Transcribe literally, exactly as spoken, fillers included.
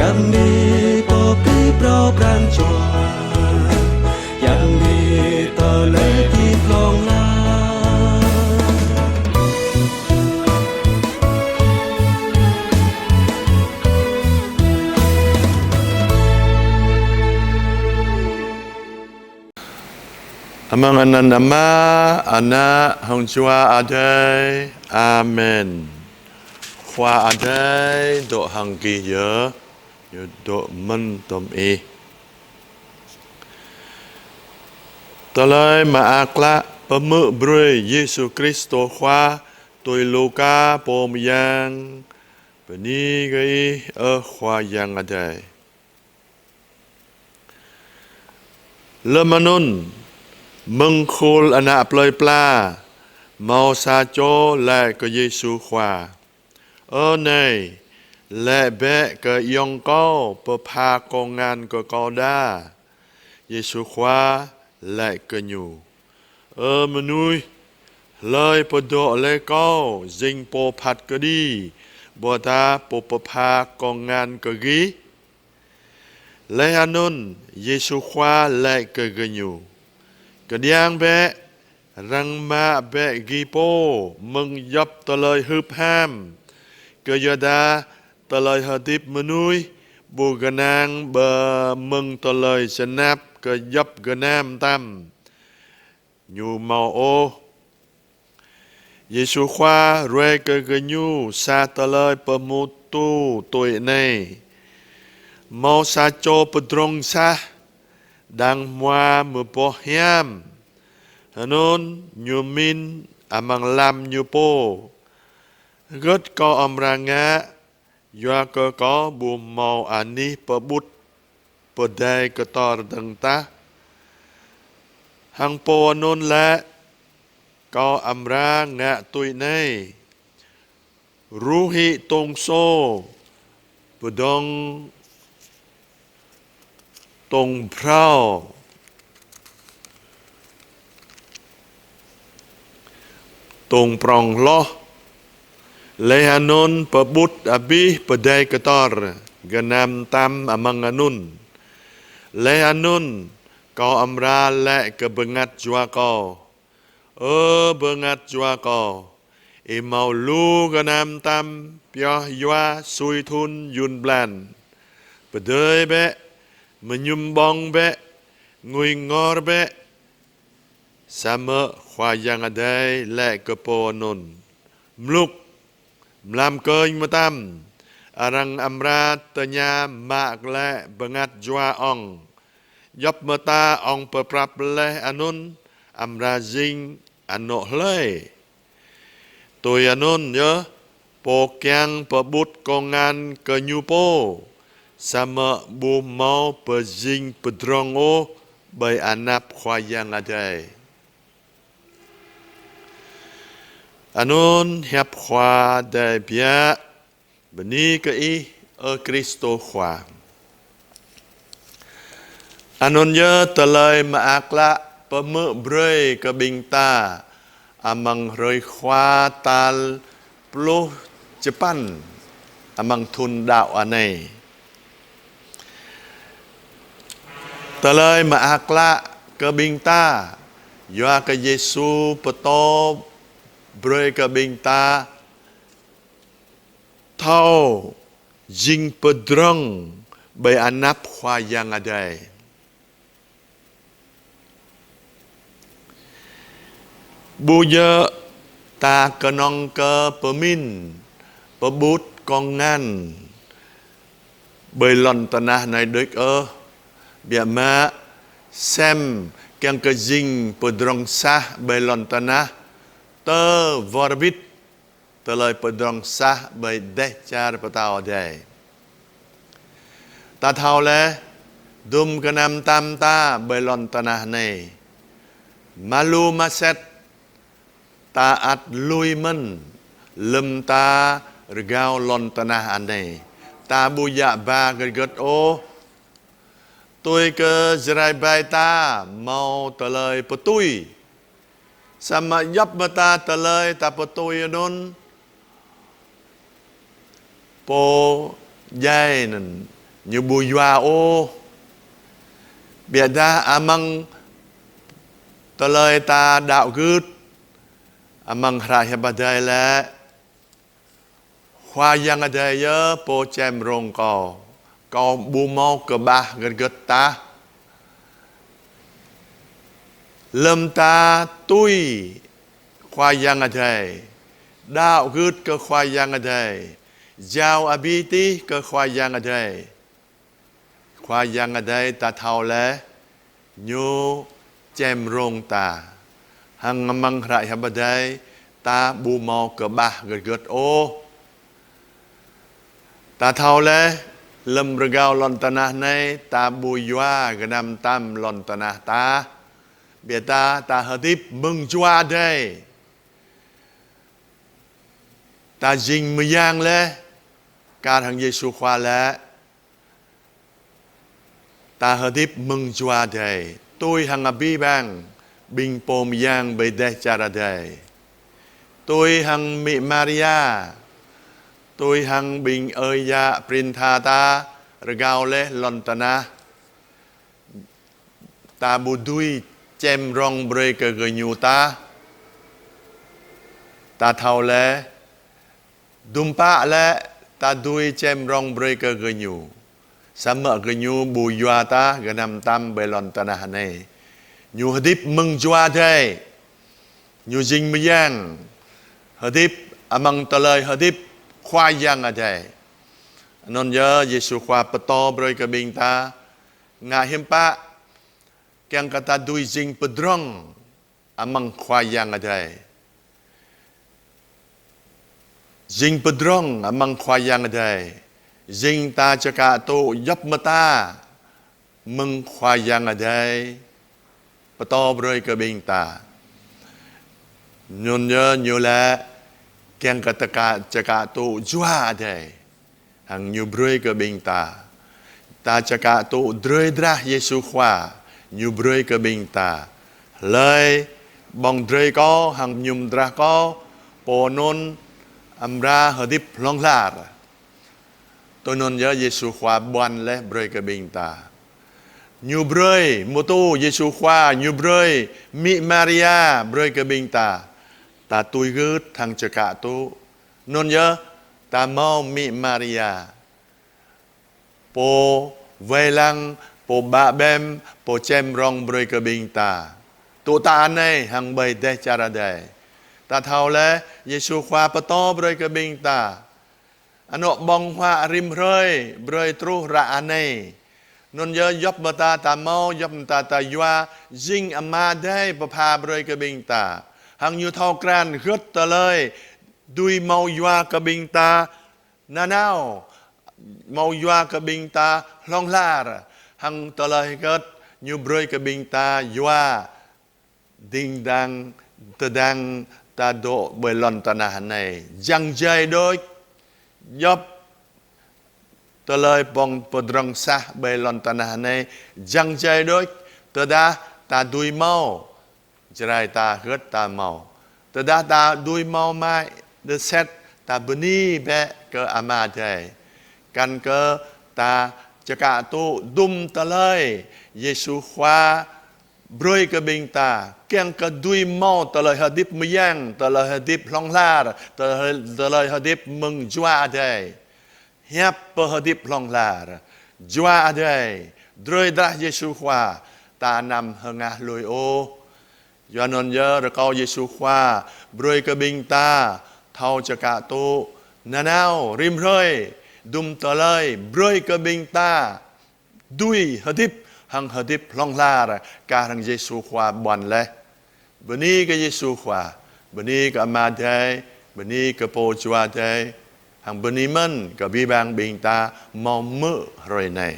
Yang ni pơpĭ phrâo pran jua, yang ni tơlơi hơdip hlŏng lar. Amăng anăn Ama, Ană, hăng Jua Adai. Amen. Khua Adai dŏ hăng gih yơh, ñu dŏ mơ̆n tơm ih. Tơlơi mơak klă pơhmư̆ brơi Yêsu Kristô Khua tui Luka pô mơyang. Bơni kơ ih, ơ Khua Yang Adai. Lơm anŭn, mơ̆ng khul ană plơi pla, hmâo sa čô laĭ kơ Yêsu Khua: Ơ Nai, laĭ bĕ kơ ayŏng kâo pơpha kŏng ngăn kơ kâo đa. Yêsu Khua laĭ kơ ñu: Ơ mơnuih, hlơi pơdŏ laih kâo jing pô phat kơđi, ƀôdah pô pơpha kŏng ngăn kơ gih? Laih anŭn Yêsu Khua laĭ kơ gơñu: Kơđiăng bĕ, răng mă bĕ gih pô mơ̆ng djŏp tơlơi hưp ham, kơyuadah tơlơi hơdip mơnuih ƀu gơnang ƀơi mơ̆ng tơlơi jơnap kơ djŏp gơnam mơtam ñu hmâo ôh. Yêsu Khua ruai kơ gơñu sa tơlơi pơhmutu tui anai: Hmâo sa čô pơdrŏng sah, đang hmua mơboh hiam. Anŭn ñu pơmĭn amăng lăm ñu pô: Hơgĕt kâo amra ngă, yua kơ kâo ƀu hmâo anih pơƀut pơdai kơtor dơ̆ng tah? Hăng pô anŭn laĭ: Kâo amra ngă tui anai: Ruh hĭ tông sô, pơdơ̆ng tông phrâo, tông prŏng hloh, laih anŭn pơƀut abih pơdai kơtor gơnam mơtam amăng anŭn. Laih anŭn kâo amra laĭ kơ bơngăt jua kâo: Ơ bơngăt jua kâo, ih hmâo lu gơnam mơtam pioh yua sui thŭn yŭn blan. Pơdơi bĕ, mơñum ƀơ̆ng bĕ, ngui ngor bĕ. Samơ̆ Khua Yang Adai laĭ kơ pô anŭn: Mlŭk, mlam kơñ mơtam, arăng amra tơña mă glaĭ bơngăt jua ŏng. Djŏp mơta ŏng pơprăp laih anŭn amra jing anŏ hlơi? Tui anŭn yơh, pô kiăng pơƀut kŏng ngăn kơ ñu pô, samơ̆ ƀu hmâo pơjing pơdrŏng ôh ƀơi anăp Khua Yang Adai. Anŭn hiăp Khua Adai biă. Bơni kơ Ih, ơ Kristô Khua. Anŭn yơh tơlơi mơak klă pơhmư̆ brơi kơ ƀing ta amăng hrơi Khua tal pluh čơpăn amăng thŭn đăo anai. Tơlơi mơak klă kơ ƀing ta, yua kơ Yêsu pơtô brơi kơ ƀing ta thâo jing pơdrŏng ƀơi anăp Khua Yang Adai. Ƀu djơ̆ ta kơnơ̆ng kơ pơmĭn pơƀut kŏng ngăn ƀơi lŏn tơnah anai đôč ôh, biă mă sem kiăng kơ jing pơdrŏng sah ƀơi lŏn tơnah, tơ wơr bĭt tơlơi pơdrŏng sah ƀơi dêh čar pơtao Adai. Ta thâo laih, dŭm gơnam mơtam ta ƀơi lŏn tơnah anai, malu maset, ta ăt lui mơ̆n lơm ta rơgao lŏn tơnah anai. Ta ƀu djă ba hơget hơget ôh. Tui kơ Jrai ƀai ta hmâo tơlơi pơtui. Samơ̆ djŏp mơta tơlơi ta pơtui anŭn, pô djai anŭn Ñu ƀu yua ôh. Biă dah amăng tơlơi ta đaŏ gưt amăng hră hiăp Adai lĕ: Khua Yang Adai yơh pô čem rông kâo, kâo ƀu hmâo kơƀah gơ̆t gơ̆t tah. Lơ̆m ta tui Khua Yang Adai, đaŏ gưt kơ Khua Yang Adai, jao abih tih kơ Khua Yang Adai, Khua Yang Adai ta thâo lĕ Ñu čem rông ta. Hăng amăng hră hiăp Adai, ta ƀu hmâo kơƀah gơ̆t gơ̆t ôh. Ta thâo lĕ, lơ̆m rơgao lŏn tơnah anai, ta ƀu yua gơnam tam lŏn tơnah tah. Biă dah ta hơdip mơ̆ng Jua Adai. Ta jing mơyang lĕ, kar hăng Yêsu Khua lĕ. Ta hơdip mơ̆ng Jua Adai, tui hăng abih bang ƀing pô mơyang ƀơi dêh čar adai. Tui hăng Mĭ Maria, tui hăng ƀing ơi yă prin tha ta rơgao lĕ lŏn tơnah. Ta ƀu dưi čem rông brơi kơ gơñu tah. Ta thâo lĕ, dŭm pă lĕ ta dưi čem rông brơi kơ gơñu. Samơ̆ gơñu ƀu yua ta gơnam tam ƀơi lŏn tơnah anai. Ñu hơdip mơ̆ng Jua Adai. Ñu jing mơyang, hơdip amăng tơlơi hơdip Khua Yang Adai. Anŭn yơh Yêsu Khua pơtô brơi kơ ƀing ta, ngă hiư̆m pă kiăng kơ ta dưi jing pơdrŏng amăng Khua Yang Adai. Jing pơdrŏng amăng Khua Yang Adai, jing ta čơkă tŭ djŏp mơta mơ̆ng Khua Yang Adai pơtô brơi kơ ƀing ta. Anŭn yơh ñu lĕ kiăng kơ ta čơkă tŭ Jua Adai. Hăng ñu brơi kơ ƀing ta. Ta čơkă tŭ drơi drah Yêsu Khua, ñu brơi kơ ƀing ta. Hlơi ƀơ̆ng drơi kâo hăng mơñum drah kâo, pô anŭn amra hơdip hlŏng lar. Tui anŭn yơh Yêsu Khua ƀuăn laih brơi kơ ƀing ta. Ñu brơi, mơ̆ tŭ Yêsu Khua, ñu brơi Mĭ Maria brơi kơ ƀing ta. Ta tui gưt hăng čơkă tŭ. Anŭn yơh, ta hmâo Mĭ Maria, pô wai lăng, pô bă bem, pô čem rông brơi kơ ƀing ta. Tŭ ta anai hăng ƀơi dêh čar adai. Ta thâo lĕ, Yêsu Khua pơtô brơi kơ ƀing ta. Anŏ ƀơ̆ng huă rĭm hrơi, brơi truh ră anai. Anŭn yơh djŏp mơta ta hmâo, djŏp mơta ta yua, jing Ama Adai pơpha brơi kơ ƀing ta. Hăng ñu thâo krăn gưt tơlơi dưi hmâo yua kơ ƀing ta nanao, hmâo yua kơ ƀing ta hlŏng lar, hăng tơlơi hơget ñu brơi kơ ƀing ta yua dơ̆ng dang, tơdang ta dŏ ƀơi lŏn tơnah anai. Jăng jai đôč, djŏp tơlơi pơ̆ng pơdrŏng sah ƀơi lŏn tơnah anai, jăng jai đôč, tơdah ta dưi hmâo, Jrai ta hơget ta hmâo. Tơdah ta dưi hmâo mă đơset, ta bơni bĕ kơ Ama Adai. Kăn kơ ta čơkă tŭ dŭm tơlơi Yêsu Khua brơi kơ ƀing ta, kiăng kơ dưi hmâo tơlơi hơdip mơyang, tơlơi hơdip hlŏng lar, tơlơi, tơlơi hơdip mơ̆ng Jua Adai. Hiăp pơhơdip hlŏng lar, Jua Adai, drơi drah Yêsu Khua, ta anăm hơngah lui ôh. Yua anŭn yơh rơkâo Yêsu Khua brơi kơ ƀing ta thâo čơkă tŭ nanao rĭm hrơi dŭm tơlơi brơi kơ ƀing ta dưi hơdip hăng hơdip hlŏng lar kar hăng Yêsu Khua ƀuăn laih. Bơni kơ Yêsu Khua, bơni kơ Ama Adai, bơni kơ Pô Jua Adai, hăng bơni mơ̆n kơ abih bang ƀing ta hmâo hmư̆ hrơi anai.